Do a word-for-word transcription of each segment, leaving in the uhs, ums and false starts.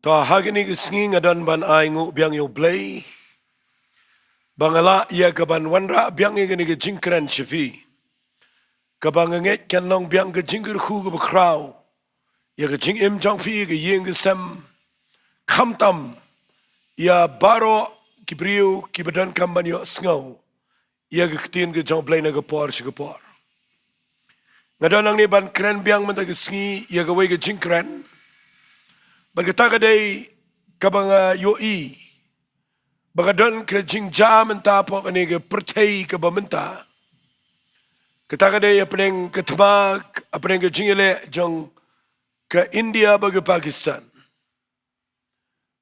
To, ha kane ka sngi nga don ban ai nguh biang ïa U Blei ba nga lah ïa ka ban wanrah biang ïa kane ka jingkren sha phi, kaba nga ngeit kan long biang ka jingkyrkhu kaba khraw ïa ka jingim jong phi, ïa ka ïing ka sem, khamtam ïa baroh ki briew kiba donkam ban ïohsngew ïa ka ktien ka jong U Blei na ka por sha ka por. Nga don hangne ban kren biang mynta ka sngi ïa kawei ka jingkren, bad kata ka dei kaba nga ïohi ba ka don ka jingjia mynta hapoh kane ka pyrthei kaba mynta. Kata ka dei hapdeng ka thma, hapdeng ka jingïaleh jong ka India bad ka Pakistan.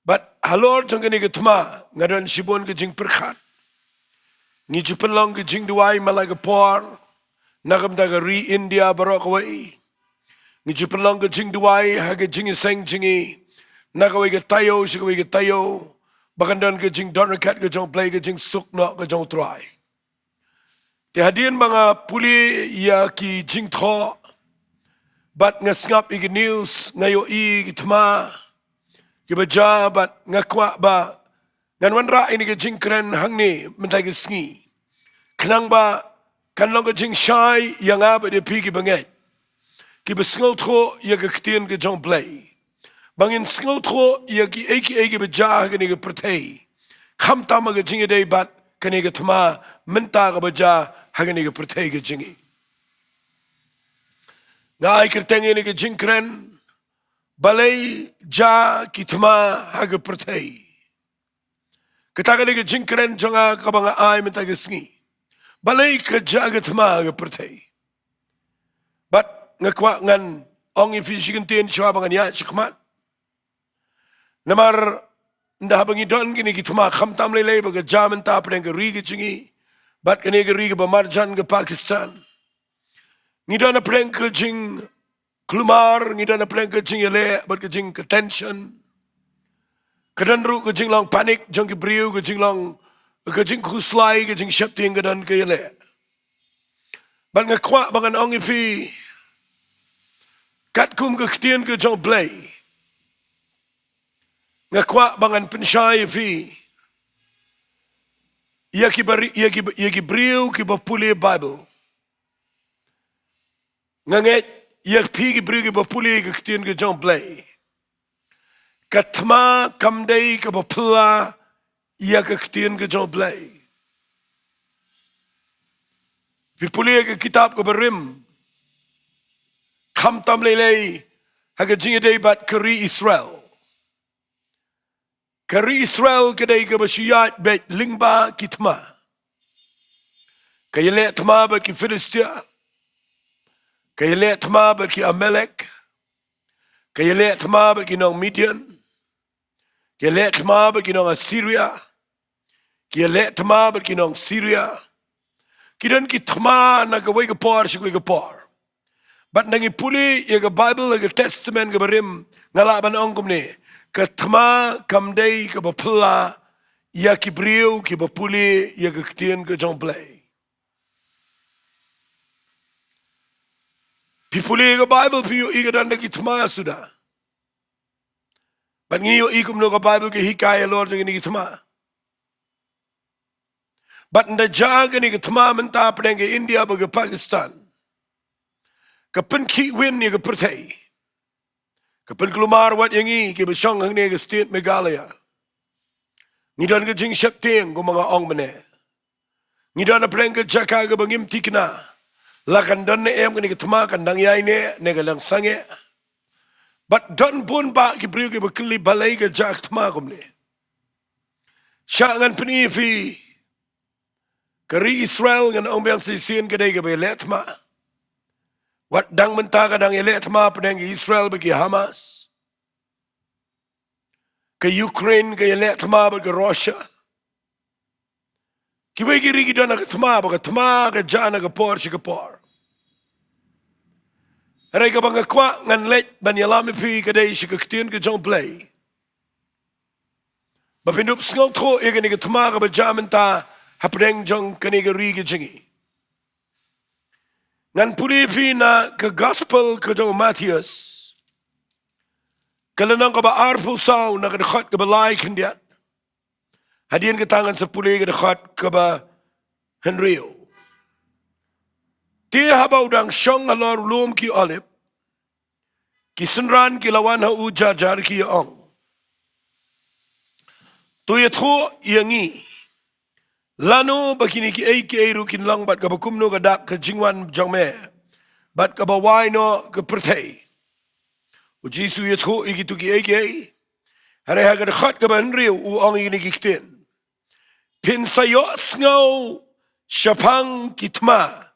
Bad halor jong kane ka thma nga don shibun ka jingpyrkhat. Ngi ju pynlong ka jingduwai man la ka por na ka bynta ka ri India baroh kawei. Ngi ju pynlong ka jingduwai ha ka jingïaseng jong ngi na kawei ka taïew sha kawei ka taïew, ba kan don ka jingdon ryngkat ka jong U Blei, ka jingsuk noh ka jong U Trai. Te hadien ba nga pule ïa ki jingthoh bad nga sngap ïa ki news, nga ïohi ki thma kiba jia, bad nga kwah ba ngan wanrah ïa kane ka jingkren hangne mynta ka sngi, khnang ba kan long ka jingshai ïa nga bad ïa phi kiba ngeit, kiba sngewthuh ïa ka ktien ka jong U Blei, ba ngin sngewthuh ïa kiei kiei kiba jia ha kane ka pyrthei, khamtam ha ka jingïadei bad kane ka thma mynta kaba jia ha kane ka pyrthei ka jong ngi. Nga ai kyrteng ïa kane ka jingkren, Balei jia ki thma ha ka pyrthei? Kata ka dei ka jingkren jong nga kaba nga ai mynta ka sngi. Balei ka jia ka thma ha ka pyrthei? Bad nga kwah ngan ong ïa phi shi kyntien shuwa ba ngan ïaid shakhmat. Namar ynda haba ngi don kine ki thma, khamtam lei lei ba ka jia mynta hapdeng ka ri ka jong ngi bad kane ka ri kaba marjan ka Pakistan, ngi don hapdeng ka jingkulmar, ngi don hapdeng ka jingïaleh bad ka jing, ka tension. Ka don ruh ka jinglong panic jong ki briew, ka jinglong, ka jingkhuslai, ka jingsheptieng, ka don ka ïaleh. Bad nga kwah ba ngan ong ïa phi, katkum ka ktien ka jong U Blei, nga kwah ba ngan pynshai ïa phi ïa ki bari-, ïa ki, ïa ki briew kiba pule Baibl. Nga ngeit ïa phi ki briew kiba pule ka ktien ka jong U Blei, ka thma kam dei kaba phylla ïa ka ktien ka jong U Blei. Phi pule ïa ka kitab kaba rim, khamtam lei lei ha ka jingïadei bad ka ri Israel. Ka ri Israel ka dei kaba shu ïaid beit lyngba ki thma. Ka ïaleh thma bad ki Philistia. Ka ïaleh thma bad ki Amalek. Ka ïaleh thma bad ki nong Midian. Ka ïaleh thma bad ki nong Assyria. Ka ïaleh thma bad ki nong Syria. Ki don ki thma na kawei ka por sha kawei ka por. Bad ynda ngi pule ïa ka Baibl, ïa ka Testament kaba rim, nga lah ban ong kumne, ka thma kam dei kaba phylla ïa ki briew kiba pule ïa ka ktien ka jong U Blei. Phi pule ïa ka Baibl, phi ïohi ka don da ki thma suda. Bad ngi ïohi kumno ka Baibl ka hikai halor jong kine ki thma. Bad ynda jia kane ka thma mynta hapdeng ka India bad ka Pakistan, ka pynkhih win ïa ka pyrthei. Ka pynkulmar wat ïa ngi kiba shong hangne ka state Meghalaya. Ngi don ka jingsheptieng kumba nga ong mynne. Ngi don hapdeng ka jaka kaba ngim thikna la kan don ne em kane ka thma, kan dang ïaineh ne kan dang sangeh. Bad don bun bah ki briew kiba kylli balei ka jia ka thma kumne. Shah ngan pyni ïa phi, ka ri Israel ngan ong biang shisien ka dei kaba ïaleh thma. Wat dang mynta ka dang ïaleh thma hapdeng ka Israel bad ki Hamas. Ka Ukraine ka ïaleh thma bad ka Russia. Kiwei ki ri ki don ha ka thma, bad ka thma ka jia na ka por sha ka por. Hynrei kaba nga kwah ngan leit ban ïalam ïa phi ka dei sha ka ktien ka jong U Blei, ba phin dup sngewthuh ïa kane ka thma kaba jia mynta hapdeng jong kane ka ri ka jong ngi. Ngan pule ïa phi na ka Gospel ka jong u Mathaios, ka lynnong kaba arphew saw na ka dkhot kaba lai khyndiat. Hadien kata ngan sa pule ka dkhot kaba hynriew. Te haba u dang shong halor u lum ki Olib, ki synran ki la wan ha u jar jar ki ïa ong, to ïathuh ïa ngi lano ba kine kiei kiei ruh kin long, bad kaba kumno ka dak ka jingwan jong me, bad kaba wai noh ka pyrthei. U Jisu u ïathuh ïa kito kiei kiei. Hynrei ha ka dkhot kaba hynriew u ong ïa kine ki ktien, phin sa ïohsngew shaphang ki thma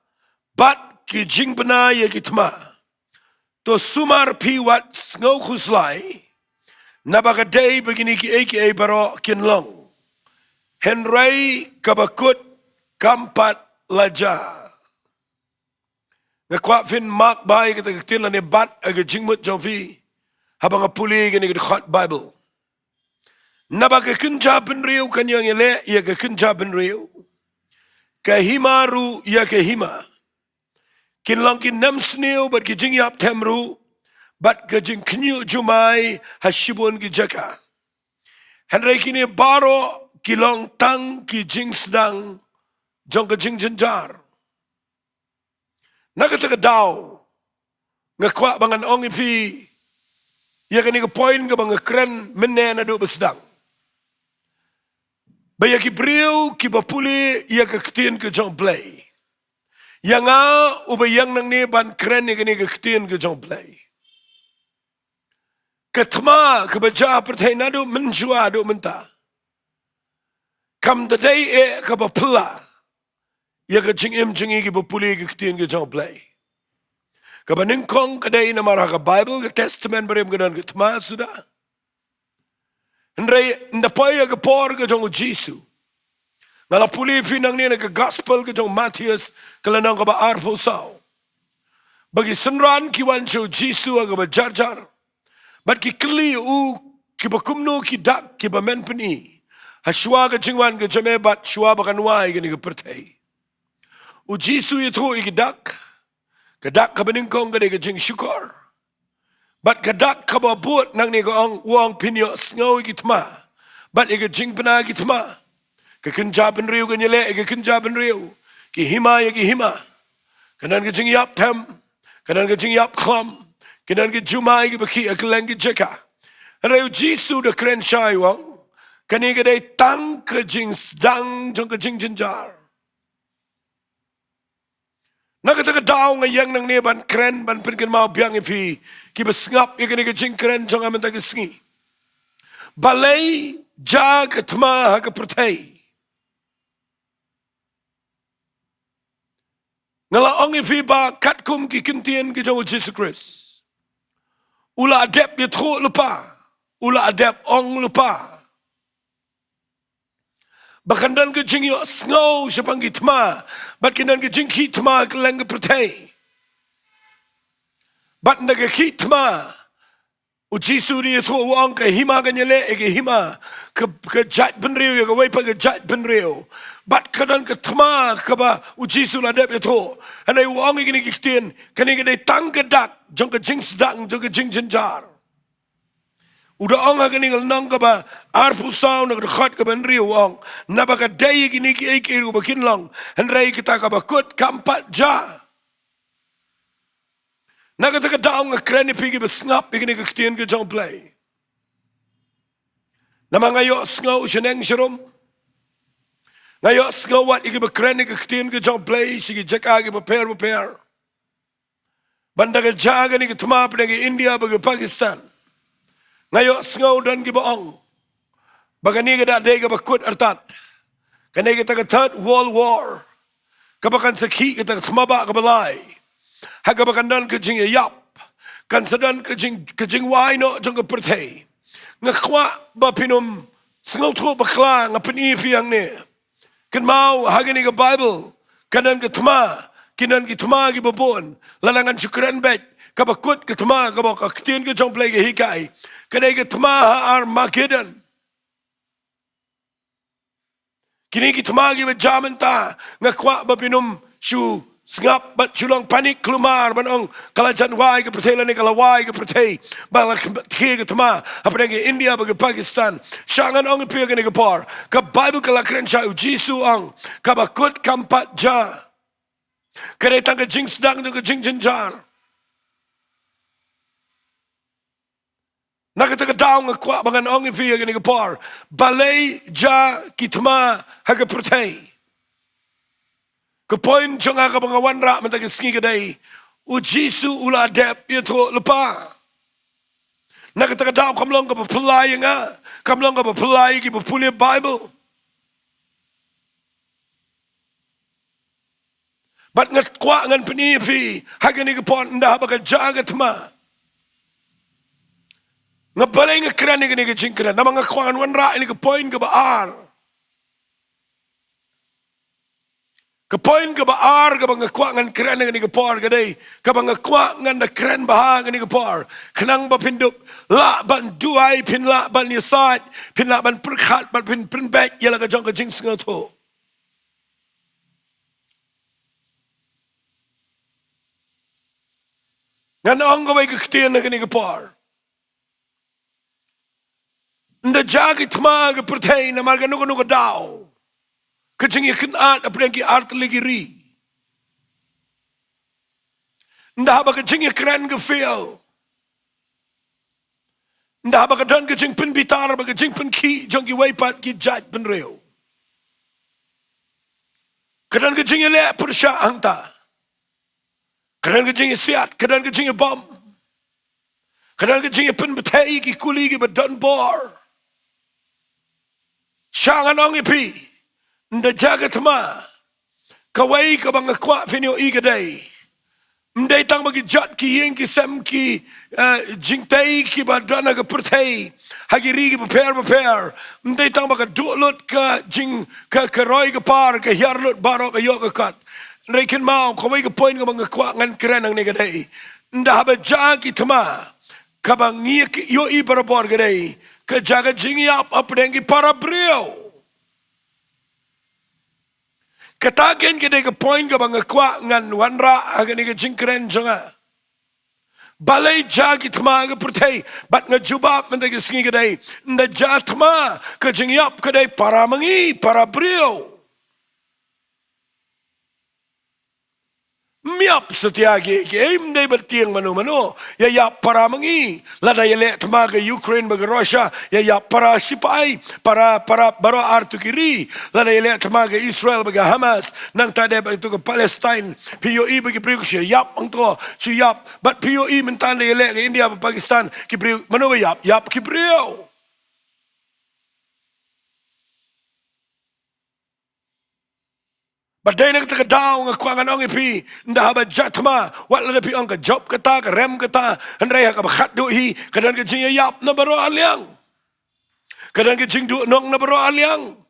bad ki jingbna ïa ki thma. To sumar phi wat sngewkhuslai, naba ka dei ba kine kiei kiei baroh kin long, hynrei kaba kut kam pat la jia. Nga kwah phin mark bha ïa kata ka ktien lane bad ha ka jingmut jong phi haba nga pule ïa kane ka dkhot Baibl. Naba ka kynja bynriew kan ïeng ïaleh ïa ka kynja bynriew, ka hima ruh ïa ka hima. Kin long ki nemsniew bad ki jingïap them ruh, bad ka jingkhynñiuh jumai ha shibun ki jaka. Hynrei kine baroh ki long tang ki jingsdang jong ka jingjynjar. Na kata ka daw nga kwah ba ngan ong ïa phi ïa kane ka point kaba nga kren mynne naduh ba sdang, ba ïa ki briew kiba pule ïa ka ktien ka jong U Blei, ïa nga uba ïeng nangne ban kren ïa kane ka ktien ka jong U Blei, ka thma kaba jia ha pyrthei naduh mynshuwa haduh mynta kam da dei eh kaba phylla ïa ka jingim jong ngi kiba pule ïa ka ktien ka jong U Blei. Kaba nyngkong ka dei namar ha ka Baibl, ka Testament Barim, ka don ka thma suda. Hynrei ynda poi ïa ka por ka jong U Jisu, nga la pule ïa phi nangne na ka Gospel ka jong u Mathaios, ka lynnong kaba arphew saw, ba ki synran ki wan sha U Jisu ha kaba jar jar bad ki kylli ïa u, kiba kumno ki dak kiba men pyni hashuwa ka jingwan ka jong me bad shuwa ba kan wai kane ka pyrthei. U Jisu u ïathuh ïa ki dak. Ka dak kaba nyngkong ka dei ka jingshukor. Bad ka dak kaba bud nangne ka ong, u ong phin ïohsngew ïa ki thma bad ïa ka jingbna ki thma. Ka kynja bynriew kan ïaleh ïa ka kynja bynriew, ki hima ïa ki hima. Kan don ka jingïap them, kan don ka jingïap khlam, kan don ka jumai kiba khih ha kylleng ki jaka. Hynrei U Jisu u da kren shai, u ong kane ka dei tang ka jingsdang jong ka jingjynjar. Na kata ka daw nga ïeng nangne ban kren, ban pynkynmaw biang ïa phi kiba sngap ïa kane ka jingkren jong nga mynta ka sngi. Balei jia ka thma ha ka pyrthei? Nga la ong ïa phi ba katkum ki ktien ki jong U Jisu Khrist, u la dep ïathuh lypa, u la dep ong lypa ba kan don ka jingïohsngew shaphang ki thma bad kan don ka jingkhih thma ha kylleng ka pyrthei. Bad ynda ka khih thma, U Jisu u ïathuh, u ong ka hima kan ïaleh ïa ka hima, ka, ka jaitbynriew ïa kawei pat ka jaitbynriew. Bad ka don ka thma kaba U Jisu u la dep ïathuh. Hynrei u ong ïa kine ki ktien, kane ka dei tang ka dak jong ka jingsdang jong ka jingjynjar. U da ong ha kane ka lynnong kaba arphew saw na ka dkhot kaba hynriew, u ong, naba ka dei ïa kine kiei kiei ruh ba kin long, hynrei kata kaba kut kam pat jia. Na kata ka daw nga kren ïa phi kiba sngap ïa kane ka ktien ka jong U Blei. Namar nga ïohsngew shaneng sharum, nga ïohsngew wat ïa kiba kren ïa ka ktien ka jong U Blei sha ki jaka kiba pher ba pher. Ban da ka jia kane ka thma pdeng ka India bad ka Pakistan, nga ïohsngew don kiba ong ba kane ka da dei kaba kut artat. Kane kata ka Third World War, kaba kan sa khih kata ka thma ba kaba lai, ha kaba kan don ka jingïaïap, kan sa don ka jing, ka jingwai noh jong ka pyrthei. Nga kwah ba phin ym sngewthuh bakla, nga pyni ïa phi hangne. Kynmaw, ha kane ka Baibl kan don ka thma, kin don ki thma kiba bun. Lada ngan shu kren beit, kaba kut ka thma kaba ka ktien ka jong U Blei ka hikai, ka dei ka thma ha Armageddon. Kine ki thma kiba jia mynta, nga kwah ba phin ym shu Sngap bad shu long panic khlem ar ban ong ka la jan wai ka pyrthei lane ka la wai ka pyrthei, ba la khlem ar ka thma hapdeng ka India bad ka Pakistan. Sha ngan ong ïa phi ha kane ka por, ka Baibl ka la kren sha, u Jisu u ong, kaba kut kam pat jia. Ka dei tang ka jingsdang jong ka jingjynjar. Na kata ka daw nga kwah ba ngan ong ïa phi ha kane ka por, balei jia ki thma ha ka pyrthei. Ka point jong nga kaba nga wanrah mynta ka sngi ka dei, u Jisu u la dep ïathuh lypa. Na kata ka daw kam long kaba phylla ïa nga, kam long kaba phylla ïa kiba pule Baibl. Bad nga kwah ngan pyni ïa phi ha kane ka por, ynda haba ka jia ka thma, nga, balei nga kren ïa kane ka jingkren, namar nga kwah ngan wanrah ïa kane ka point kaba ar. Ka point kaba ar kaba nga kwah ngan kren ha kane ka por ka dei, kaba nga kwah ngan da kren bha ha kane ka por, khnang ba phin dup lah ban duwai, phin lah ban ïasaid, phin lah ban pyrkhat bad phin pynbeit ïa la ka jong ka jingsngewthuh. Ngan ong kawei ka ktien ha kane ka por. Ynda jia ki thma ha ka pyrthei, namar kano kano ka daw, ka jingïakynad hapdeng ki artylli ki ri. Ynda haba ka jingïakren ka fail, ynda haba ka don ka jingpynbitar bad ka jingpynkhih jong kiwei pat ki jaitbynriew, ka don ka jingïaleh pyrshah hangta. Ka don ka jingïasiat, ka don ka jingïabom, ka don ka jingïapynbthei ki kuli kiba don bor. Sha ngan ong ïa phi, ynda jia ka thma, kawei kaba nga kwah phin ïohi ka dei, ym dei tang ba ki jot ki ïing ki sem ki, eh, jingtei kiba don ha ka pyrthei ha ki ri kiba pher ba pher, ym dei tang ba ka duh lut ka jing, ka, ka roi ka par, ka hiar lut baroh ka ïoh ka kot. Hynrei kynmaw, kawei ka point kaba nga kwah ngan kren hangne ka dei, ynda haba jia ki thma, kaba ngi ïohi barabor ka dei, ka jia ka jingïap hapdeng ki para briew. Kata kein ka dei ka point kaba nga kwah ngan wanrah ha kane ka jingkren jong nga. Balei jia ki thma ha ka pyrthei? Bad nga jubab mynta ka sngi ka dei, ynda jia thma, ka jingïap ka dei para ma ngi, para briew. Ym ïap satia kiei kiei, ym dei ba tieng mano mano. Ïa ïap para ma ngi. Lada ïaleh thma ka Ukraine bad ka Russia, ïa ïap para shipai, para, para baroh artu ki ri. Lada ïaleh thma ka Israel bad ka Hamas, nangta dep ïa tu ka Palestine, phi ïohi ba ki briew ki shu ïap hangto, shu ïap. Bad phi ïohi mynta ynda ïaleh ka India bad Pakistan, ki briew, mano ba ïap? Ïap ki briew. Bad dei na kata ka daw nga kwah ngan ong ïa phi, ynda haba jia thma, wat lada phi ong ka jop kata, ka rem kata, hynrei ha kaba khatduh hi, ka don ka jingïaïap na baroh arliang. Ka don ka jingduhnong na baroh arliang.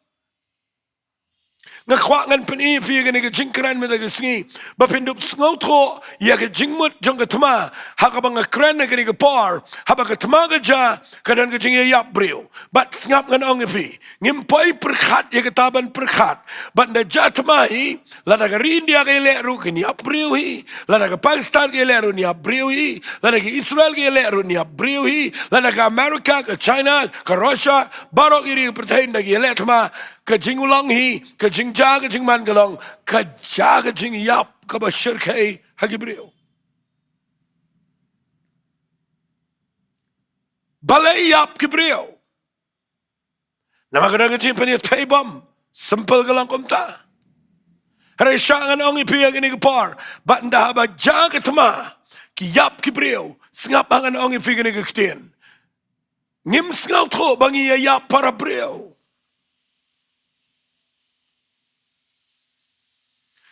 Nga kwah ngan pyni ïa phi ha kane ka jingkren mynta ka sngi, ba phin dup sngewthuh ïa ka jingmut jong ka thma, ha kaba nga kren ha kane ka por, haba ka thma ka jia, ka don ka jingïaïap briew. Bad sngap ngan ong ïa phi, ngim poi pyrkhat ïa kata ban pyrkhat. Bad ynda jia thma hi, lada ka ri India ka ïaleh ruh kin ïap briew hi, lada ka Pakistan ka ïaleh ruh kin ïap briew hi, lada ka Israel ka ïaleh ruh kin ïap briew hi, lada ka America, ka China, ka Russia, baroh ki ri ka pyrthei ynda ki ïaleh thma, ka jinglong hi, ka jingjia, ka jingman ka long, ka jia ka jingïap kaba shyrkhei ha ki briew. Balei ïap ki briew? Namar ka don ka jingpynïathei bom. Simple ka long kumta. Hynrei sha ngan ong ïa phi ha kane ka por, bad ynda haba jia ka thma, ki ïap ki briew, sngap ha ngan ong ïa phi kane ka ktien. Ngim sngewthuh ba ngi ïaïap para briew.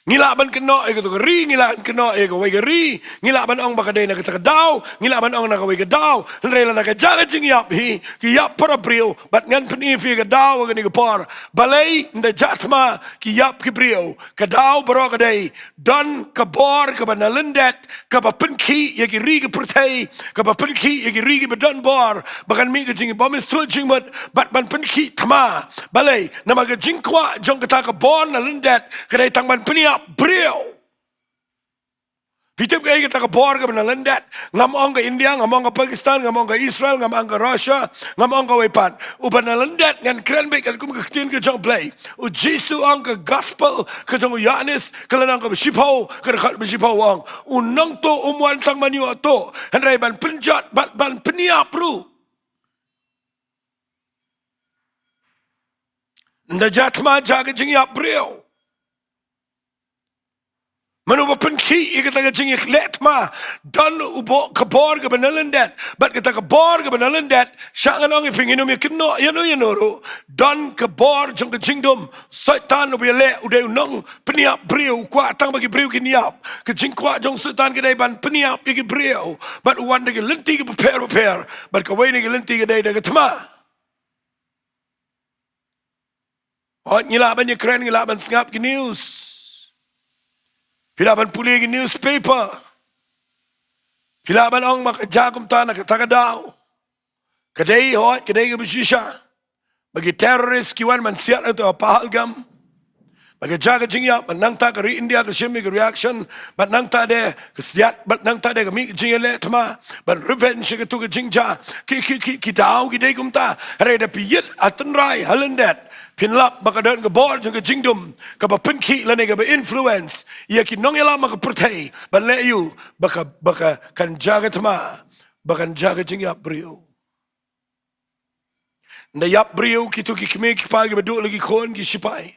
Ngi lah ban kynnoh ïa kato ka ri, ngi lah ban kynnoh ïa kawei ka ri, ngi lah ban ong ba ka dei na kata ka daw, ngi lah ban ong na kawei ka daw. Hynrei lada ka jia ka jingïap hi, ki ïap para briew, bad ngan pyni ïa phi ka daw ha kane ka por. Balei ynda jia thma ki ïap ki briew? Ka daw baroh ka dei, don ka bor kaba na lyndet, kaba pynkhih ïa ki ri ka pyrthei, kaba pynkhih ïa ki ri kiba don bor, ba kan mih ka jingbymsuh jingmut, bad ban pynkhih thma. Balei? Namar ka jingkwah jong kata ka bor na lyndet ka dei tang ban pynïap briew. Phi tip kaei kata ka bor kaba na lyndet? Ngam ong ka India, ngam ong ka Pakistan, ngam ong ka Israel, ngam ong ka Russia, ngam ong kawei pat. Uba na lyndet ngan kren beit katkum ka ktien ka jong U Blei. U Jisu ong, ka gospel ka jong u Ïoannis, ka lynnong kaba shiphew, ka dkhot ba shiphew, u ong, u nongtuh um wan tang ban ïohtuh, hynrei ban pynjot bad ban pynïap ruh. Ynda jia thma, jia ka jingïap briew. Mano ba pynkhih ïa kata ka jingïaleh thma? Don u bor, ka bor kaba na lyndet. Bad kata ka bor kaba na lyndet, sha ngan ong ïa phi, ngin ym ïakynnoh ïano ïano ruh, don ka bor jong ka jingdum. Soitan uba ïaleh u dei u nongpynïap briew, u kwah tang ba ki briew kin ïap. Ka jingkwah jong Soitan ka dei ban pynïap ïa ki briew. Bad u wan da ki lynti kiba pher bapher. Bad kawei na ki lynti ka dei da ka thma. Hooid, ngi lah ban ïakren, ngi lah ban sngap ki news. Phi lah ban pule ki newspaper. Phi lah ban ong ma ka jia kumta na kata ka daw. Ka dei, hooid, ka dei kaba shisha ba ki terrorist ki wan ban siat ha Pahalgam. Ba ka jia ka jingïap, bad nangta ka ri India ka shim ïa ka reaction, bad nangta de ka siat, bad nangta de ka mih ka jingïaleh thma ban revenge ïa katu ka jingjia. Ki, ki, ki, ki daw ki dei kumta. Hynrei da phi ïit ha tynrai, ha lyndet, phin lap ba ka don ka bor jong ka jingdum kaba pynkhih lane kaba influence ïa ki nongïalam ha ka pyrthei ban leh aïu? Ba ka, ba ka kan jia ka thma, ba kan jia ka jingïap briew. Ynda ïap briew, kito ki kmie ki kpa kiba duh la ki khun ki shipai.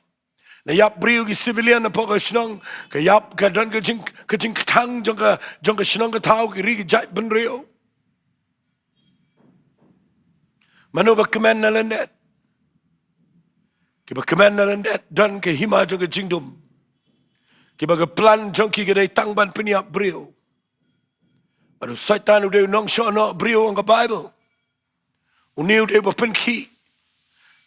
Ynda ïap briew, ki civilian hapoh ka shnong, ka ïap, ka don ka jing, ka jingkthang jong ka, jong ka shnong ka thaw, ki ri ki jaitbynriew. Mano ba kmen na lyndet? Kiba kmen na lyndet don ka hima jong ka jingdum. Kiba ka plan jong ki ka dei tang ban pynïap briew. Bad u Soitan u dei u nongshohnoh briew, ong ka Baibl. Une u dei uba pynkhih.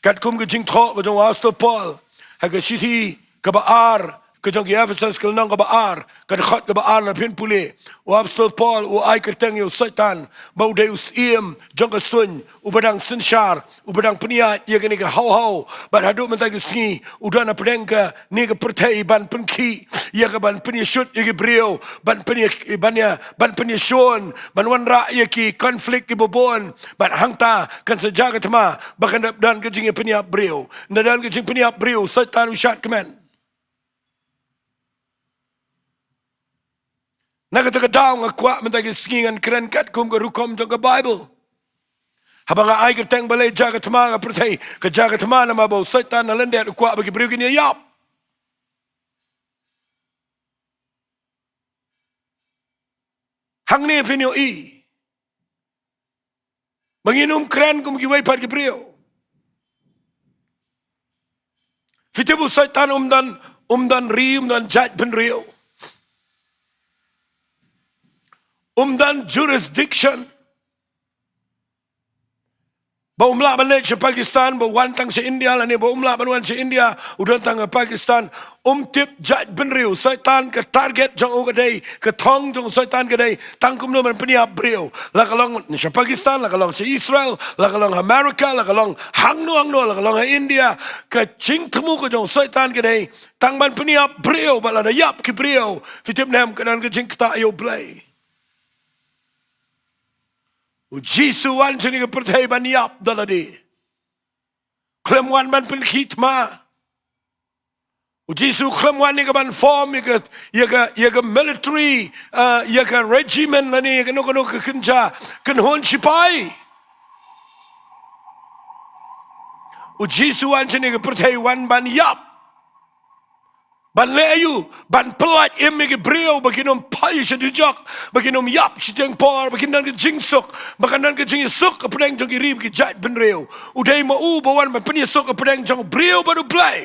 Katkum ka jingthoh ka jong u Apostol Paul ha ka shithi kaba ar ka jong ki Ephesus, ka lynnong kaba ar, ka dkhot kaba ar, lada phin pule, u Apostol Paul u ai kyrteng ïa u Soitan ba u dei u syiem jong ka suiñ, uba dang synshar, uba dang pynïaid ïa kane ka hawhaw. Bad haduh mynta ka sngi u don hapdeng kane ka pyrthei ban pynkhih ïa ka, ban pynïashut ïa ki briew, ban pynïa, ban ïa, ban pynïashun, ban wanrah ïa ki conflict kiba bun. Bad hangta kan sa jia ka thma ba kan dep don ka jingïapynïap briew. Ynda don ka jingpynïap briew, Soitan u shad kmen. Na kata ka daw nga kwah mynta ka sngi ngan kren katkum ka rukom jong ka Baibl. Haba nga ai kyrteng balei jia ka thma ha ka pyrthei, ka jia ka thma namar ba u Soitan na lyndet u kwah ba ki briew kin ïap. Hangne phin ïohi ba ngin ym kren kum kiwei pat ki briew. Phi tip, u Soitan um don, um don ri, um don jaitbynriew, um don jurisdiction. Ba um lah ban leit sha Pakistan, ba wan tang sha India, lane ba um lah ban wan sha India, u don tang ha Pakistan. Um tip jaitbynriew. Soitan ka target jong u ka dei, ka thong jong Soitan ka dei tang kumno ban pynïap briew. La ka long sha Pakistan, la ka long sha Israel, la ka long America, la ka long hangno hangno, la ka long ha India. Ka jingthmu ka jong Soitan ka dei tang ban pynïap briew, bad lada ïap ki briew, phi tip ne em, ka don ka jingktah ïa U Blei. U Jisu u wan sha kane ka pyrthei ban ïap da lade. Khlem wan ban pynkhih thma. U Jisu khlem wan ïa ka ban form ïa ka, ïa ka, ïa ka military, uh, ïa ka regiment lane ïa kano kano ka kynja kynhun shipai. U Jisu u wan sha kane ka pyrthei wan ban ïap. Ban leh aïu? Ban pyllait im ïa ki briew ba kin ym phai sha dujok, ba kin ym ïap shiteng por, ba kin don ka jingsuk, ba kan don ka jingïasuk hapdeng jong ki ri bad ki jaitbynriew. U dei ma u ba wan ban pynïasuk hapdeng jong briew bad U Blei.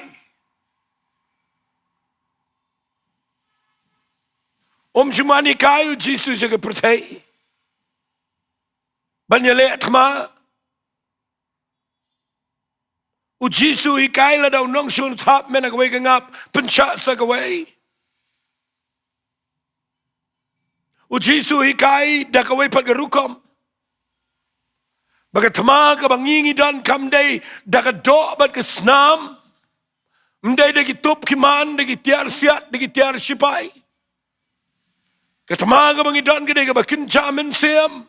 Um shym wan hikai u Jisu sha ka pyrthei ban ïaleh thma. U Jisu u hikai lada u nongshun thap, men ha kawei ka ngap, pynshah sa kawei. U Jisu u hikai da kawei pat ka rukom ba ka thma kaba ngi ngi don kam dei da ka doh bad ka snam. Ym dei da ki tup ki man, da ki tiar siat, da ki tiar shipai. Ka thma kaba ngi don ka dei kaba kynja mynsiem.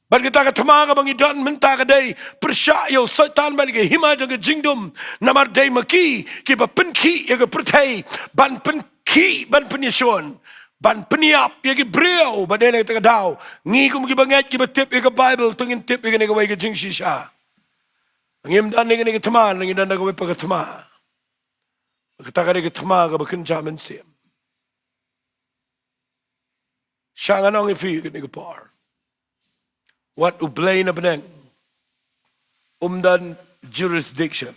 Bad kata ka thma kaba ngi don mynta ka dei pyrshah ïa u Soitan bad ka hima jong ka jingdum. Namar dei ma ki kiba pynkhih ïa ka pyrthei, ban pynkhih, ban pynïashun, ban pynïap ïa ki briew. Bad dei na kata ka daw ngi kum kiba ngeit, kiba tip ïa ka Baibl, to ngin tip ïa kane kawei ka jingshisha. Ngim don ïa kane ka thma, ngim don ïa kawei pat ka thma. Kata ka dei ka thma kaba kynja mynsiem. Sha ngan ong ïa phi kane ka por, wat U Blei na bneng um don jurisdiction.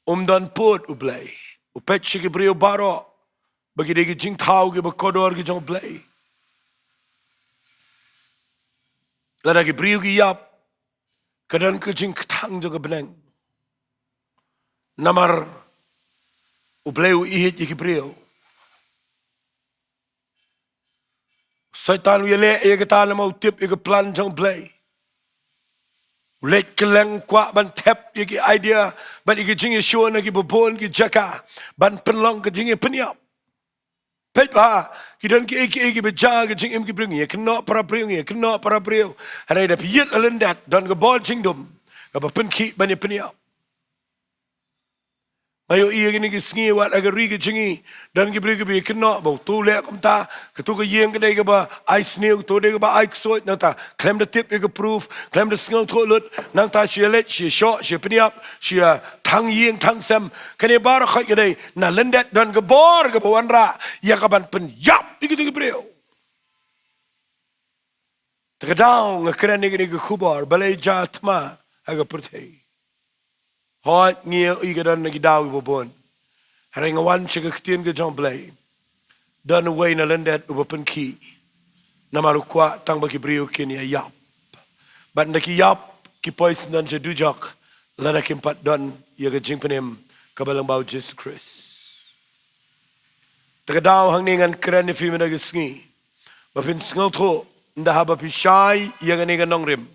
Um don pud U Blei. U peit sha ki briew baroh ba ki dei ki jingthaw kiba kordor ki jong U Blei. Lada ki briew ki ïap, ka don ka jingkthang jong ka bneng. Namar U Blei u ïeit ïa ki briew. Soitan u ïaleh ïa kata namar u tip ïa ka plan jong U Blei. U leit kylleng kwah ban thep ïa ki idea bad ïa ki jingïashun na kiba bun ki jaka, ban pynlong ka jingïapynïap. Peit bha, ki don kiei kiei kiba jia ha ka jingim ki briew, ngi ïa kynnoh para briew, ngi ïa kynnoh para briew. Hynrei da phi ïit ha lyndet, don ka bor jingdum kaba pynkhih ban ïapynïap. Nga ïohi ïa kine ki sngi wat ha ka ri ka jong ngi, don ki briew kiba ïa kynnoh ba uto u leh kumta, kato ka ïing ka dei kaba ai sniew, kato dei kaba ai ksuid, nangta khlem da tip ïa ka proof, khlem da sngewthuh lut, nangta shu ïaleit, shu ïashoh, shu ïapynïap, shu ïathang ïing thang sem. Kane baroh khoit ka dei na lyndet don ka bor kaba wanrah ïa ka ban pynïap ïa kito ki briew. Te ka daw nga kren ïa kane ka khubor, balei jia thma ha ka pyrthei. Hooid, ngi ïohi ka don na ki daw kiba bun. Hynrei nga wan sha ka ktien ka jong U Blei. Don uwei na lyndet uba pynkhih. Namar u kwah tang ba ki briew kin ïa ïap. Bad ynda ki ïap, ki poi syndon sha dujok, lada kim pat don ïa ka jingpynim kaba lyngba U Jisu Khrist. Te ka daw hangne ngan kren ïa phi mynta ka sngi, ba phin sngewthuh, ynda haba phi shai ïa kane ka nongrim.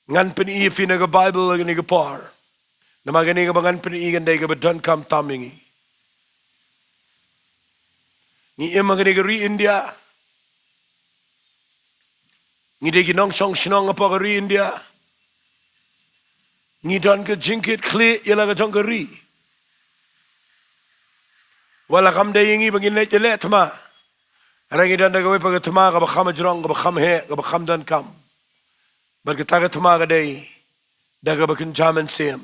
Ngan pyni ïa phi na ka Baibl ïa kane ka por. Namar kane kaba ngan pyni kan dei kaba donkam tam ïa ngi. Ngi im ha kane ka ri India. Ngi dei ki nongshong shnong hapoh ka ri India. Ngi don ka jingkitkhlieh ïa la ka jong ka ri. Wat la kam dei ïa ngi ba ngin leit ïaleh thma, hynrei ngi don da kawei pat ka thma kaba kham jrong, kaba kham heh, kaba kham donkam. Bad kata ka thma ka dei da kaba kynja mynsiem.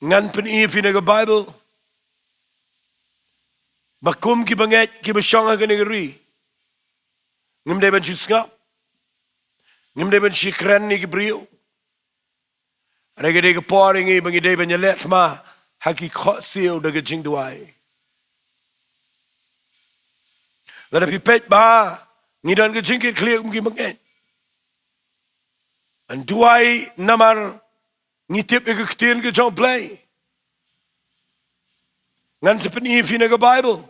Ngan pyni ïa phi na ka Baibl ba kum kiba ngeit, kiba shong ha kane ka ri, ngim dei ban shu sngap, ngim dei ban shu kren ïa ki briew. Hynrei ka dei ka por ïa ngi ba ngi dei ban ïaleh thma ha ki khohsiew da ka jingduwai. Lada phi peit bha, ngi don ka jingkitkhlieh kum kiba ngeit. Ngan duwai namar ngi tip ïa ka ktien ka jong U Blei. Ngan sa pyni ïa phi na ka Baibl.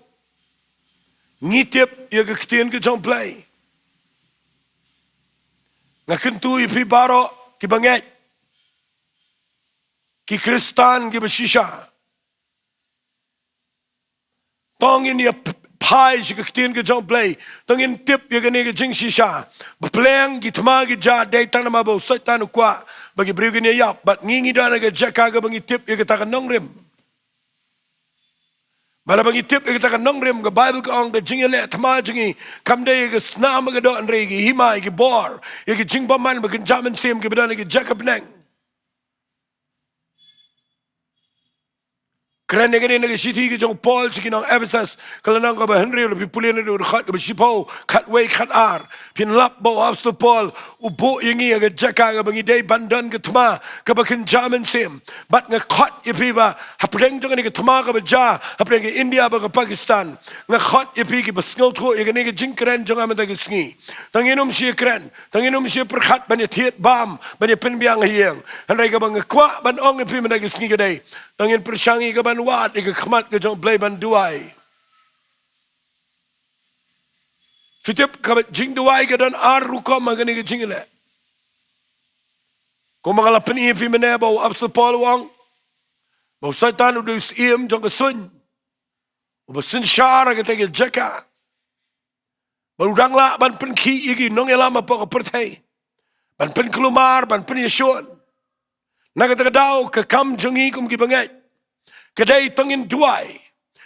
Ngi tip ïa ka ktien ka jong U Blei. Nga kyntu ïa phi baroh kiba ngeit, ki Khristan kiba shisha. To ngin ïa p-, phai sha ka ktien ka jong U Blei. To ngin tip ïa kane ka jingshisha. Ba pleng ki thma ki jia dei tang namar ba u Soitan u kwah ba ki briew kin ïa ïap. Bad ngi ngi don ha ka jaka kaba ngi tip ïa kata ka nongrim. Bad haba ngi tip ïa kata ka nongrim, ka Baibl ka ong ka jingïaleh thma jong ngi kam dei ïa ka snam ka doh, hynrei ïa ki hima, ïa ki bor, ïa ki jingbymman ba kynja mynsiem kiba don ha ka jaka bneng. Kren ïa kane na ka shithi ka jong u Paul sha ki nong Ephesus, ka lynnong kaba hynriew, lada phi pule na ka dkhot kaba shiphew, khatwei, khatar, phin lap ba u Apostol Paul u buh ïa ngi ha ka jaka kaba ngi dei ban don ka thma kaba kynja mynsiem. Bad nga khot ïa phi ba hapdeng jong kane ka thma kaba jia hapdeng ka India bad ka Pakistan, nga khot ïa phi kiba sngewthuh ïa kane ka jingkren jong nga mynta ka sngi. To ngin ym shym ïa kren, to ngin ym shym ïa pyrkhat ban ïa thied bam, ban ïa pynbiang ha ïing. Hynrei kaba nga kwah ban ong ïa phi mynta ka sngi ka dei, to ngin pyrshang ïa ka ban wad ïa ka khmat ka jong U Blei ban duwai. Phi tip, ka jingduwai ka don ar rukom ha kane ka jingïaleh. Kumba nga la pyni ïa phi mynne ba u Apostol Paul u ong, Ba u Soitan u dei u syiem jong ka suiñ, uba synshar ha kata ka jaka. Ba u dang lah ban pynkhih ïa ki nongïalam hapoh ka pyrthei, ban pynkulmar, ban pynïashun. Na kata ka daw ka kam jong ngi kum ki bangeit ka dei tang ngin duwai.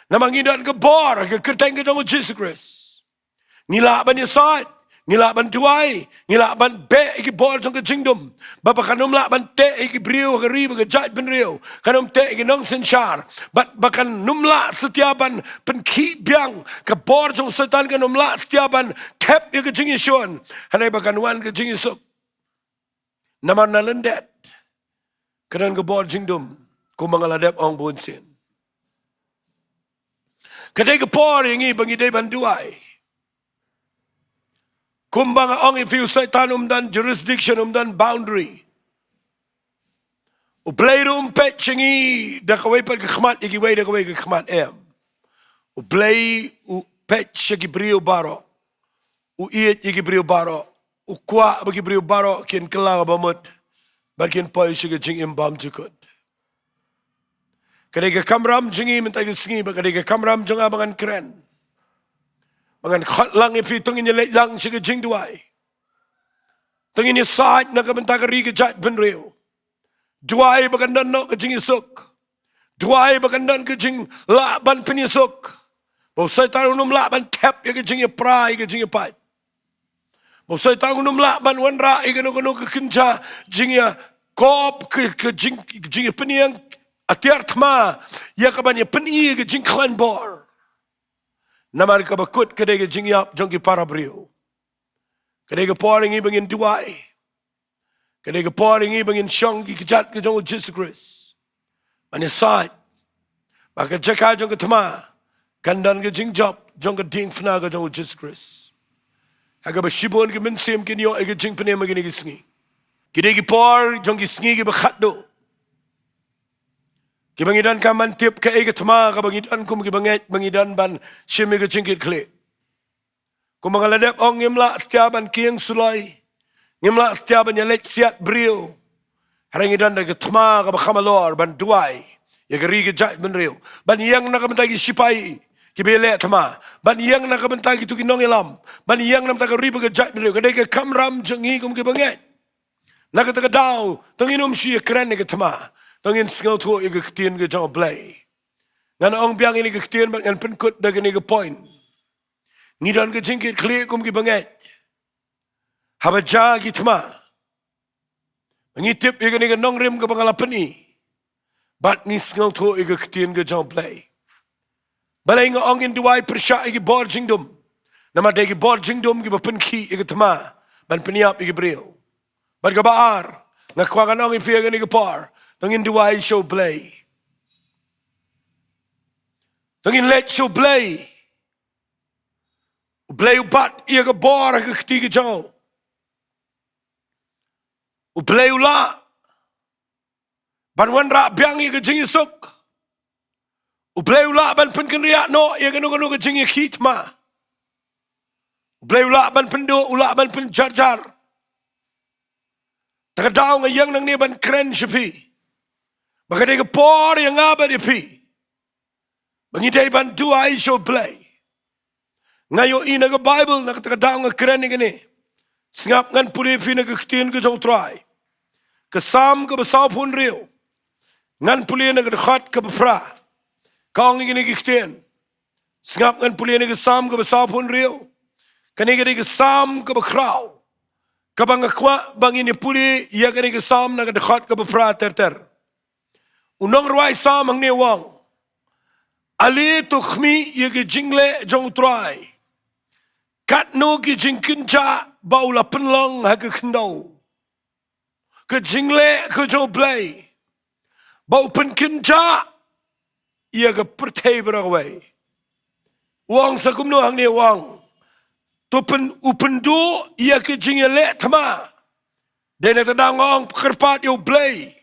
Namar ngi don ka bor ha ka kyrteng ka jong u Jisu Khrist. Ngi lah ban ïasaid, ngi lah ban duwai, ngi lah ban beh ïa ki bor jong ka jingdum. Ba, ba kan ym lah ban teh ïa ki briew ha ka ri bad ka jaitbynriew, kan ym teh ïa ki nongsynshar. Bad ba kan ym lah satia ban pynkhih biang, ka bor jong u Soitan kan ym lah satia ban thep ïa ka jingïashun. Hynrei ba kan wan ka jingïasuk. Namar na lyndet ka don ka bor jingdum, kumba nga la dep ong bunsien. Ka dei ka por ïa ngi ba ngi dei ban duwai. Kumba nga ong ïa phi, u Soitan um don jurisdiction, um don boundary. U Blei ruh um peit sha ngi da kawei pat ka khmat ïa kiwei da kawei ka khmat, em. U Blei u peit sha ki briew baroh. U ïeit ïa ki briew baroh. U kwah ba ki briew baroh kin kylla kaba mut bad kin poi sha ka jingim bymjukut. Ka dei ka kamram jong ngi mynta ka sngi, bad ka dei ka kamram jong nga ba ngan kren, ba ngan khot lang ïa phi, to ngin ïaleit lang sha ka jingduwai. To ngin ïasaid na ka bynta ka ri ka jaitbynriew. Duwai ba kan don noh ka jingïasuk. Duwai ba kan don ka jinglah ban pynïasuk. Ba u Soitan un ym lah ban thep ïa ka jingïapra, ïa ka jingïapait. Ba u Soitan un ym lah ban wanrah ïa kano kano ka kynja jingïakop, ka, ka jing, jingïapynïeng atiar thma ïa ka ban ïapyni ïa ka jingkhlaiñ bor. Namar kaba kut ka dei ka jingïap jong ki para briew. Ka dei ka por ïa ngi ba ngin duwai. Ka dei ka por ïa ngi ba ngin shong ki kjat ka jong u Jisu Khrist. Ban ïasaid ba ka jaka jong ka thma kan don ka jingjop jong ka diengphna ka jong u Jisu Khrist. Ha kaba shibun ki mynsiem kin ïoh ïa ka jingpynim ha kine ki sngi. Ki dei ki por jong ki sngi kiba khatduh, kiba ngi donkam ban tip kaei ka thma kaba ngi don kum ki bangeit ba ngi don ban shim ïa ka jingkitkhlieh. Kumba nga la dep ong, ngim lah satia ban kieng suloi, ngim lah satia ban ïaleit siat briew. Hynrei ngi don da ka thma kaba kham halor ban duwai ïa ka ri ka jaitbynriew, ban ïeng na ka bynta ki shipai kiba ïaleh thma, ban ïeng na ka bynta kito ki nongïalam, ban ïeng na ka bynta ka ri bad ka jaitbynriew. Ka dei ka kamram jong ngi kum ki bangeit. Na kata ka daw to ngin ym shu ïakren ïa ka thma, to ngin sngewthuh ïa ka ktien ka jong u Blei. Ngan ong biang ïa kane ka ktien bad ngan pynkut da kane ka point. Ngi don ka jingkitkhlieh kum ki bangeit. Haba jia ki thma, ngi tip ïa kane ka nongrim kaba nga la pyni, bad ngi sngewthuh ïa ka ktien ka jong u Blei. Balei nga ong ngin duwai pyrshah ïa ki bor jingdum? Namar dei ki bor jingdum kiba pynkhih ïa ka thma ban pynïap ïa ki briew. Bad kaba ar, nga kwah ngan ong ïa phi ha kane ka por, to ngin duwai sha u Blei. To ngin leit sha u Blei. U Blei u bat ïa ka bor ha ka kti ka jong u. U Blei u lah ban wanrah biang ïa ka jingïasuk. U Blei u lah ban pynkynriah noh ïa kano kano ka jingïakhih thma. U Blei u lah ban pynduh, u lah ban pynjarjar. Ta ka daw nga ïeng nangne ban kren sha phi ba ka dei ka por ïa nga bad ïa phi ba ngi dei ban duwai sha u Blei. Nga ïohi na ka Baibl, na kata ka daw nga kren ïa kane. Sngap, ngan pule ïa phi na ka ktien ka jong u Trai. Ka Salm kaba sawphew hynriew, ngan pule na ka dkhot kaba phra. Ka ong ïa kane ka ktien. Sngap, ngan pule na ka Salm kaba sawphew hynriew. Kane ka dei ka Salm kaba khraw, kaba nga kwah ba ngin ïa pule ïa kane ka Salm na ka dkhot kaba phra ter ter. U nongrwai Salm hangne u ong: Ale to khmih ïa ka jingleh jong u Trai, katno ki jingkynjah ba u la pynlong ha ka khyndew. Ka jingleh ka jong u Blei ba u pynkynjah ïa ka pyrthei baroh kawei. U ong sa kumno hangne? U ong, to pyn, u pynduh ïa ka jingïaleh thma. Dei na kata ka daw nga ong, kyrpad ïa u Blei.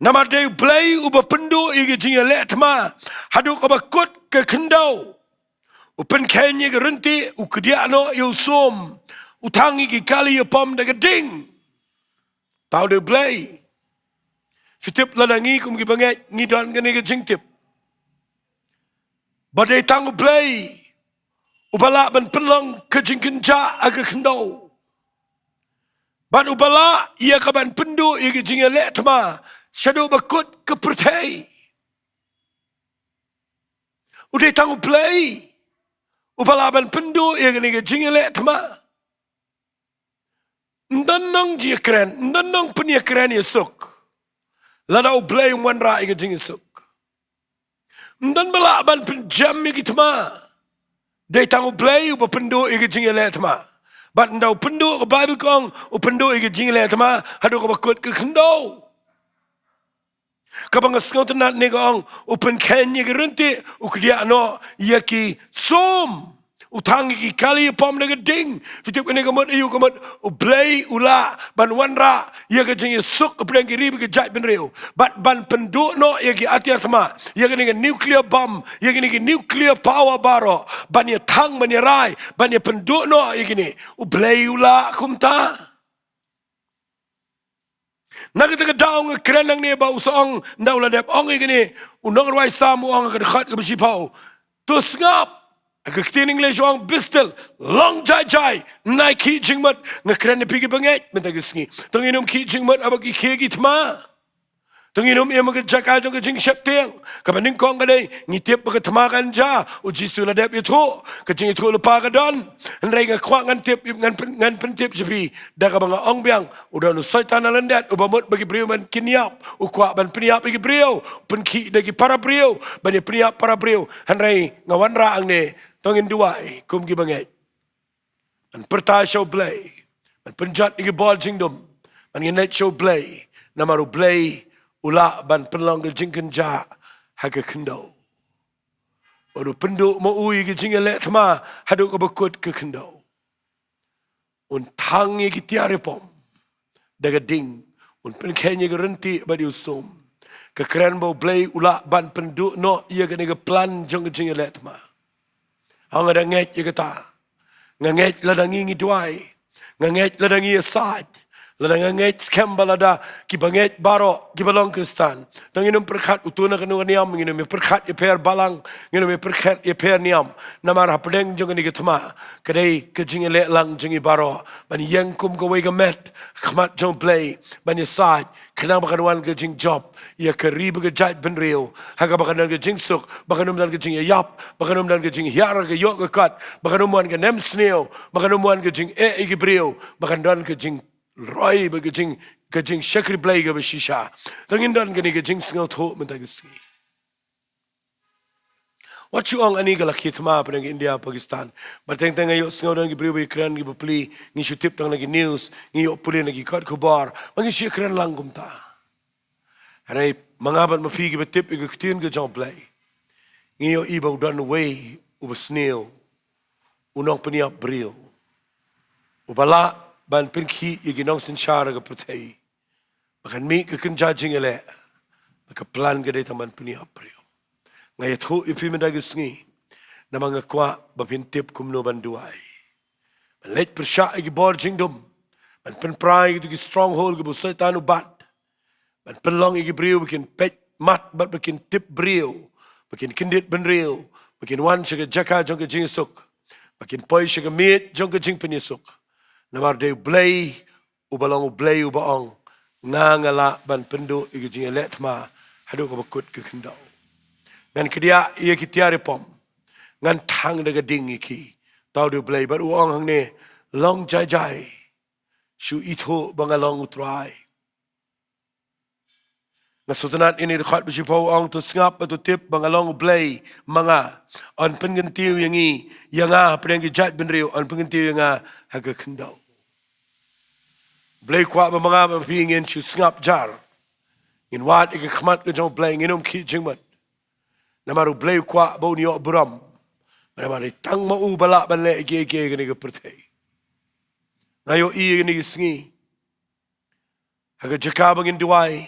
Namar dei u Blei uba pynduh ïa ka jingïaleh thma haduh kaba kut ka khyndew. U pynkheiñ ïa ka ryntieh, u kdiah noh ïa u sum, u thang ïa ki kali ïapom da ka ding. Tau dei u Blei. Phi tip lada ngi kum ki bangeit, ngi don kane ka jingtip ba dei tang U Blei uba lah ban pynlong ka jingkynjah ha ka khyndew. Bad uba lah ïa ka ban pynduh ïa ka jingïaleh thma shaduh ba kut ka pyrthei. U dei tang U Blei uba lah ban pynduh ïa kane ka jingïaleh thma. Ym don nong jingïakren, ym don nong pynïakren ïasuk lada U Blei um wanrah ïa ka jingïasuk. Ym don ba lah ban pynjem ïa ki thma. Dei tang U Blei uba pynduh ïa ka jingïaleh thma. Bad ynda u pynduh, ka Baibl ka ong u pynduh ïa ka jingïaleh thma haduh kaba kut ka khyndew. Kaba nga sngewtynnat ne ka ong, u pynkheiñ ïa ki ryntih, u kdiah noh ïa ki sum, u thang ïa ki kali ïapom da ka ding. Phi tip kane ka mut aïu? Ka mut U Blei u lah ban wanrah ïa ka jingïasuk hapdeng ki ri bad ki jaitbynriew, bad ban pynduh noh ïa ki atiar thma, ïa kane ka nuclear bomb, ïa kane ka nuclear power baroh, ban ïa thang, ban ïa rai, ban ïa pynduh noh ïa kine. U Blei u lah kumta. Na kata ka daw nga kren nangne ba u sa ong, ynda u la dep ong ïa kane, u nongrwai Salm u ong ha ka dkhot kaba shiphew, to sngap. Ha ka ktien English u ong be still, long jai jai, nai khih jingmut. Nga kren ïa phi ki bangeit mynta ka sngi, to ngin ym khih jingmut haba ki khie ki thma. To ngin ym im ha ka jaka jong ka jingsheptieng. Kaba nyngkong ka dei, ngi tip ba ka thma kan jia. U Jisu la dep ïathuh, ka jingïathuhlypa ka don. Hynrei nga kwah ngan tip, ngan pyn-, ngan pyntip sha phi da kaba nga ong biang, u don u Soitan ha lyndet uba mut ba ki briew ban kin ïap. U kwah ban pynïap ïa ki briew, pynkhih da ki para briew, ban ïa pynïap para briew. Hynrei nga wanrah hangne, to ngin duwai kum ki bangeit, ban pyrta sha U Blei, ban pynjot ïa ki bor jingdum, ban ngin leit sha U Blei, namar U Blei u lah ban pynlong ka jingkynjah ha ka khyndew. Bad u pynduh ma u ïa ka jingïaleh thma haduh kaba kut ka khyndew. Un thang ïa ki tiar ïapom da ka ding, un pynkheiñ ïa ki ryntih bad ïa u sum. Ka kren ba U Blei u lah ban pynduh noh ïa kane ka plan jong ka jingïaleh thma. Hangta nga ngeit ïa kata. Nga ngeit lada ngi ngi duwai, nga ngeit lada ngi ïasaid, lada nga ngeit skhem ba lada ki bangeit baroh kiba long Khristan, to ngin ym pyrkhat uto na kano ka niam, ngin ym ïa pyrkhat ïapher balang, ngin ym ïa pyrkhat ïapher niam. Namar hapdeng jong kane ka thma ka dei ka jingïaleh lang jong ngi baroh, ban ïeng kum kawei ka met ha khmat jong U Blei, ban ïasaid, khnang ba kan wan ka jingjop ïa ka ri bad ka jaitbynriew, ha kaba kan don ka jingsuk, ba kan ym don ka jingïaïap, ba kan ym don ka jinghiar ka ïoh ka kot, ba kan ym wan ka nemsniew, ba kan ym wan ka jingeh ïa ki briew, ba kan don ka jingroi bad ka jing, ka jingshakri Blei kaba shisha. To ngin don kane ka jingsngewthuh mynta ka sngi. Wat shu ong ani ka la khie thma hapdeng India, Pakistan. Bad teng teng nga ïohsngew don ki briew ba ïakren, ki bapli, ngi shu tip tang na ki news, ngi ïoh pule na ki kot khubor, ba ngi shu ïakren lang kumta. Hynrei ma nga bad ma phi kiba tip ïa ka ktien ka jong U Blei, ngi ïohi ba u don uwei uba sniew, u nongpynïap briew, uba lah ban pynkhih ïa ki nongsynshar ha ka pyrthei. Ba kan mih ka kynja jingïaleh, ba ka plan ka dei tang ban pynïap briew. Nga ïathuh ïa phi mynta ka sngi, namar nga kwah ba phin tip kumno ban duwai, ban leit pyrshah ïa ki bor jingdum, ban pynpra ïa kito ki stronghold kiba u Soitan u bat, ban pynlong ïa ki briew ba kin peit mat bad ba kin tip briew, ba kin kyndit bynriew, ba kin wan sha ka jaka jong ka jingsuk, ba kin poi sha ka miej jong ka jingpynïasuk. Namar dei U Blei uba long U Blei uba ong, nga nga lah ban pynduh ïa ka jingïaleh thma haduh kaba kut ka khyndew. Ngan kdiah ïa ki tiar ïapom, ngan thang da ka ding ïa ki. Tau dei U Blei, bad u ong hangne, long jai jai, shu ithuh ba nga long U Trai. Nga sngewtynnat ïa kane ka dkhot ba shiphew, u ong, to sngap bad to tip ba nga long U Blei, ma nga yn pynkyntiew ïa ngi, ïa nga hapdeng ki jaitbynriew, yn pynkyntiew ïa nga ha ka khyndew. U Blei u kwah ba ma nga bad ma phi ngin shu sngap jar, ngin wad ïa ka khmat ka jong U Blei, ngin ym khih jingmut. Namar U Blei u kwah ba un ïoh burom, namar dei tang ma u ba lah ban leh kiei kiei ha kane ka pyrthei. Nga ïohi ïa kane ka sngi, ha ka jaka ba ngin duwai,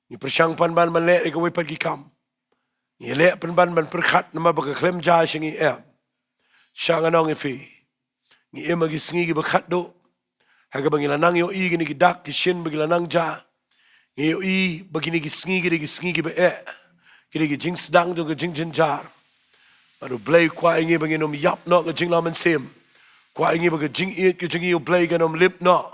ngi pyrshang pynban ban leh ïa kawei pat ki kam. Ngi leh pynban ban pyrkhat namar ba ka khlem jia sha ngi, em. Shisha ngan ong ïa phi, ngi im ha ki sngi kiba khatduh, ha kaba ngi la nang ïohi ïa kine ki dak ki shin ba ki la nang jia. Ngi ïohi ba kine ki sngi ki dei ki sngi kiba eh, ki dei ki jingsdang jong ka jingjynjar. Bad U Blei u kwah ïa ngi ba ngin ym ïap noh ka jinglong mynsiem. U kwah ïa ngi ba ka jingïeit ka jong ngi ïa U Blei kan ym lip noh.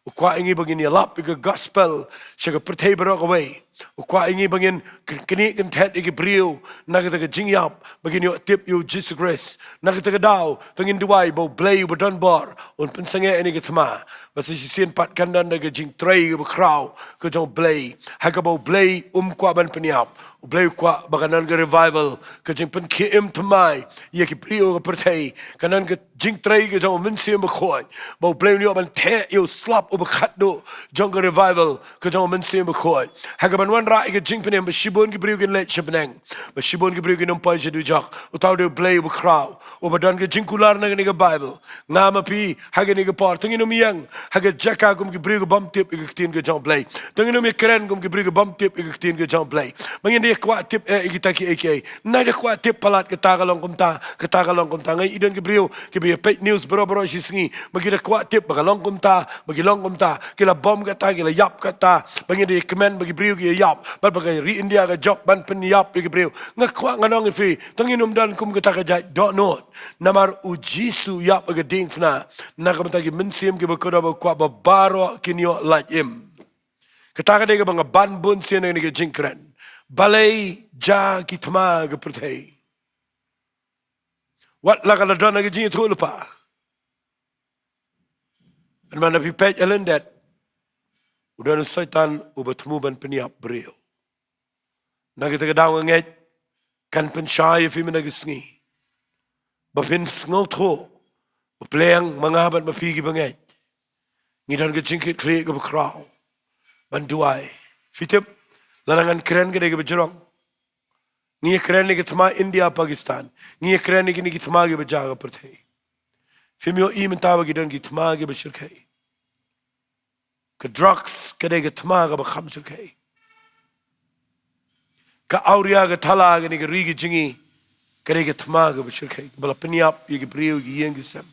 U kwah ïa ngi ba ngin ïalap ïa ka gospel sha ka pyrthei baroh kawei. U kwah ïa ngi ba ngin kyn-, knieh kynthet ïa ki briew na kata ka jingïap ba kin ïoh tip ïa U Jisu Khrist. Na kata ka daw to ngin duwai ba U Blei uba don bor un pynsangeh ïa kane ka thma, ba sa shisien pat kan don da ka jingtrei kaba khraw ka jong U Blei, ha kaba U Blei um kwah ban pynïap. U Blei u kwah ba kan don ka revival, ka jingpynkhie im thymmai ïa ki briew ha ka pyrthei. Kan don ka jingtrei ka jong U Mynsiem Bakhuid, ba U Blei un ïoh ban theh ïa u slap uba khatduh jong ka revival ka jong U Mynsiem Bakhuid. Ha kaban wanrah ïa ka jingpynim ba shibun ki briew kin leit sha bneng, ba shibun ki briew kin ym poi sha dujok. Uta u dei U Blei uba khraw, uba don ka jingkular na kane ka Baibl. Nga ma phi ha kane ka por to ngin ym ïeng ha ka jaka kum ki briew ki bym tip ïa ka ktien ka jong U Blei. To ngin ym ïakren kum ki briew ki bym tip ïa ka ktien ka jong U Blei. Ba ngin da ïa kwah tip eh ïa kita kiei kiei. Nai da kwah tip palat kata ka long kumta, kata ka long kumta. Nga i don ki briew kiba ïa peit news baroh baroh shi sngi, ba ki da kwah tip ba ka long kumta, ba ki long kumta, ki la bom kata, ki la ïap kata. Ba ngin da ïa kmen ba ki briew ki ïa ïap, bad ba ka ri India ka jop ban pynïap ïa ki briew. Nga kwah ngan ong ïa phi, to ngin ym don kum kata ka jait dohnud. Namar U Jisu u ïap ha ka diengphna na ka bynta ki mynsiem kiba kordor, ba u kwah ba baroh kin ïoh lait im. Kata ka dei kaba nga ban bun sien ha kane ka jingkren. Balei jia ki thma ha ka pyrthei? Wat la ka la don ha ka jingïathuhlypa, hynrei lada phi peit ha lyndet, u don u Soitan uba thmu ban pynïap briew. Na kata ka daw nga ngeit kan pynshai ïa phi mynta ka sngi, ba phin sngewthuh ba pleng ma nga bad ma phi kiba ngeit, ngi don ka jingkitkhlieh kaba khraw ban duwai. Phi tip, lada ngan kren ka dei kaba jrong. Ngi ïa kren ïa ki thma India, Pakistan. Ngi ïa kren ïa kine ki thma kiba jia ha ka pyrthei. Phim ïohi mynta ba ki don ki thma kiba shyrkhei? Ka drugs ka dei ka thma kaba kham shyrkhei. Ka awria, ka thala, kane ka ri ka jong ngi, ka dei ka thma kaba shyrkhei, kaba la pynïap ïa ki briew, ki ïing ki sem.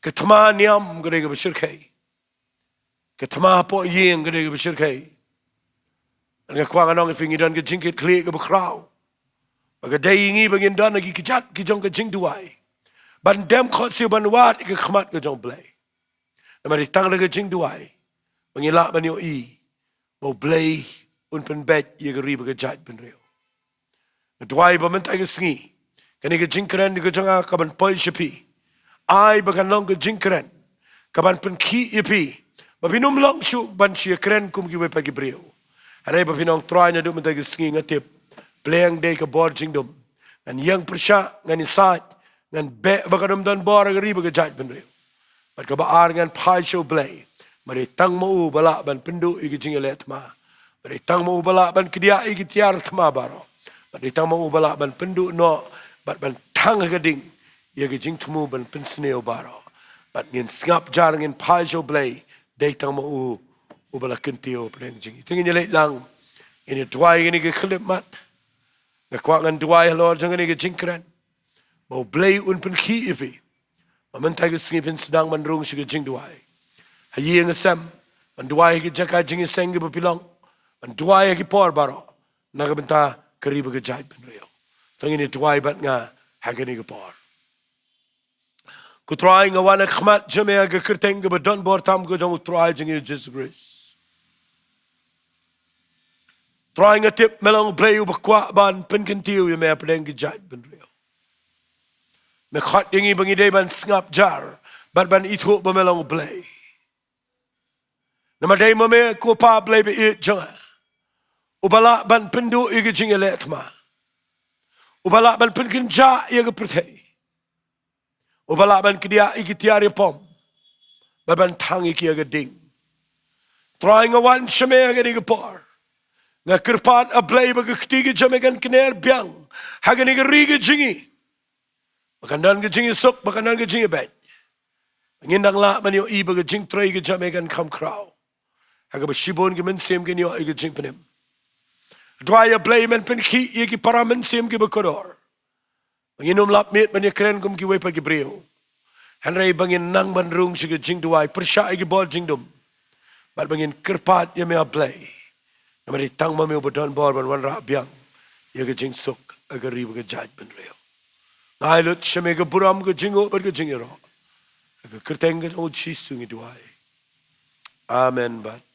Ka thma niam ka dei kaba shyrkhei. Ka thma hapoh ïing ka dei kaba shyrkhei. Nga kwah ngan ong ïa phi, ngi don ka jingkitkhlieh kaba khraw, ba ka dei ïa ngi ba ngin don ha ki kjat ki jong ka jingduwai, ban dem khohsiew ban wad ïa ka khmat ka jong U Blei. Namar dei tang da ka jingduwai ba ngi lah ban ïohi ba U Blei un pynbeit ïa ka ri bad ka jaitbynriew. Nga duwai ba mynta ka sngi kane ka jingkren ka jong nga ka ban poi sha phi. Ai ba kan long ka jingkren ka ban pynkhih ïa phi, ba phin ym long shuh ban shu ïakren kum kiwei pat ki briew. Hynrei ba phin ong, Trai, naduh mynta ka sngi nga tip pleng dei ka bor jingdum. Ngan ïeng pyrshah, ngan ïasaid, ngan beh ba kan ym don bor ha ka ri bad ka jaitbynriew. Bad kaba ar, ngan phai sha U Blei, ba dei tang ma u ba lah ban pynduh ïa ki jingïaleh thma, ba dei tang ma u ba lah ban kdiah ïa ki tiar thma baroh, ba dei tang ma u ba lah ban pynduh noh bad ban thang ha ka ding ïa ki jingthmu ban pynsniew baroh. Bad ngin sngap jar, ngin phai sha U Blei, dei tang ma u uba la kyntiew pdeng jong ngi. Te ngin ïaleit lang, ngin ïaduwai kane ka khyllipmat. Nga kwah ngan duwai halor jong kane ka jingkren, ba U Blei un pynkhih ïa phi, ba mynta ka sngi phin sdang ban rung sha ka jingduwai ha ïing ha sem, ban duwai ha ki jaka jingïaseng kiba phi long, ban duwai ha ki por baroh na ka bynta ka ri bad ka jaitbynriew. To ngin ïaduwai bad nga ha kane ka por. Ko Trai, nga wan ha khmat jong me ha ka kyrteng kaba don bor tam ka jong U Trai jong ngi U Jisu Khrist. Trai, nga tip me long U Blei uba kwah ban pynkyntiew ïa me hapdeng ki jaitbynriew. Me khot ïa ngi ba ngi dei ban sngap jar bad ban ithuh ba me long U Blei. Namar dei ma me, ko Pa Blei ba ïeit jong nga, uba lah ban pynduh ïa ki jingïaleh thma, uba lah ban pynkynjah ïa ka pyrthei, uba lah ban kdiah ïa ki tiar ïapom bad ban thang ïa ki ha ka ding. Trai, nga wan sha me ha kane ka por. Nga kyrpad, A Blei, ba ka kti ka jong me kan kner biang ha kane ka ri ka jong ngi, ba kan don ka jingïasuk, ba kan don ka jingïabeit. Ngin dang lah ban ïohi ba ka jingtrei ka jong me kan kham khraw, ha kaba shibun ki mynsiem kin ïoh ïa ka jingpynim. Trai, A Blei, men pynkhih ïa ki para mynsiem kiba kordor, ba ngin ym lap miet ban ïakren kum kiwei pat ki briew, hynrei ba ngin nang ban rung sha ka jingduwai, pyrshah ïa ki bor jingdum, bad ba ngin kyrpad ïa me, A Blei. Namar tang ma me uba don bor ban wanrah biang ïa ka jingsuk ha ka ri bad ka jaitbynriew. Nga ai lut sha me ka burom, ka jingnguh bad ka jingïaroh. Ha ka kyrteng ka jong U Jisu ngi duwai. Amen bad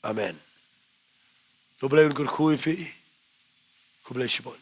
amen. To U Blei un kyrkhu ïa phi. Khublei shibun.